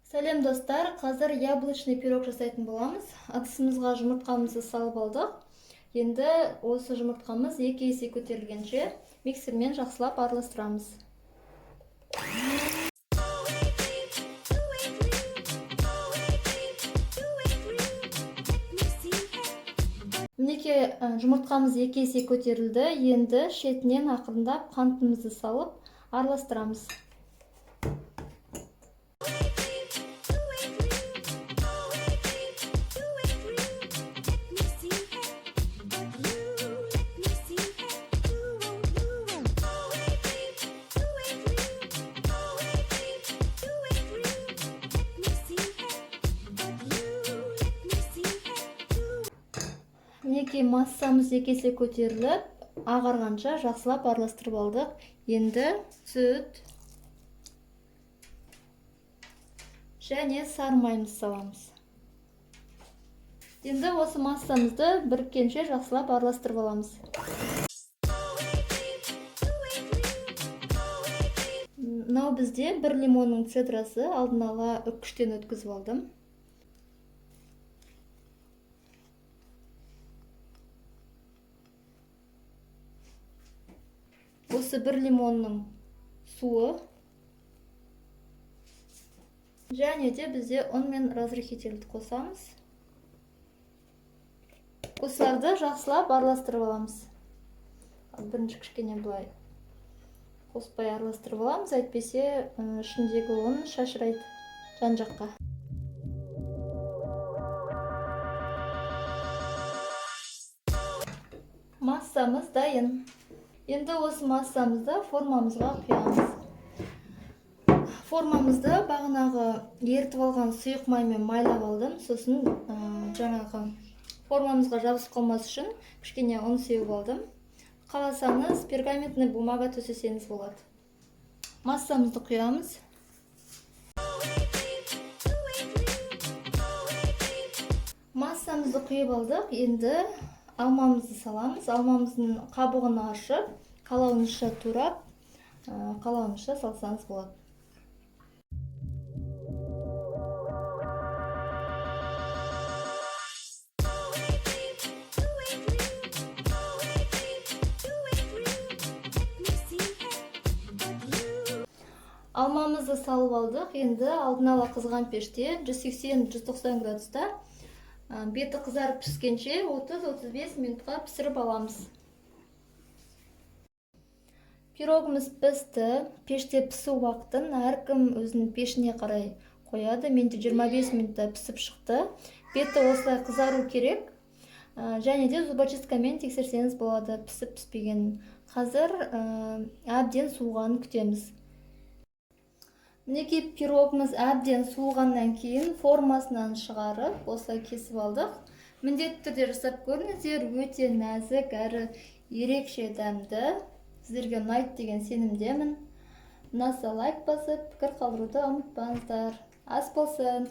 Сәлем, достар! Қазір яблочный пирог жасайтын боламыз. Ыдысымызға жұмыртқамызды салып алдық. Енді осы жұмыртқамыз 2 есе көтерілгенше миксермен жақсылап араластырамыз. Мінекей, жұмыртқамыз 2 есе көтерілді. Енді шетінен ақырындап қантымызды салып араластырамыз. Мінекей, массамыз 2 есе көтеріліп, ағарғанша жақсылап араластырып алдық. Енді сүт және сары майымызды саламыз. Енді осы массамызды біріккенше жақсылап араластырып аламыз. Мынау бізде 1 лимонның цедрасы, алдын ала үккіштен өткізіп алдым. Осы 1 лимонның суы және де бізде ұн мен разрыхительді қосамыз. Осыларды жақсылап араластырып аламыз. Бірінші кішкене былай қоспай араластырып аламыз, әйтпесе ішіндегі ұн шашырайды жан-жаққа. Массамыз дайын. Енді осы массамызды формамызға құямыз. Формамызды бағанағы ерітіп алған сұйық маймен майлап алдым. Сосын жаңағы формамызға жабысып қалмас үшін кішкене ұн сеуіп алдым. Қаласаңыз, пергаментный бумага төсесеңіз болады. Массамызды құямыз. Массамызды құйып алдық. Енді алмамызды саламыз. Алмамыздың қабығын аршып, қалауыңызша турап, қалауыңызша салсаңыз болады. Алмамызды салып алдық. Енді алдын ала қызған пеште 180-190 градуста беті қызарып піскенше 30-35 минутқа пісіріп аламыз. Пирогымыз пісті. Пеште пісу уақытын әркім өзінің пешіне қарай қояды. Менде 25 минутта пісіп шықты. Беті осылай қызару керек. Және де зубочисткамен тексерсеңіз болады пісіп піспегенін. Қазір әбден суығанын күтеміз. Мінекей, пирогымыз әбден суығаннан кейін формасынан шығарып, осылай кесіп алдық. Міндетті түрде жасап көріңіздер, өте нәзік әрі ерекше дәмді. Сіздерге ұнайды деген сенімдемін. Ұнаса лайк басып, пікір қалдыруды ұмытпаңыздар. Ас болсын!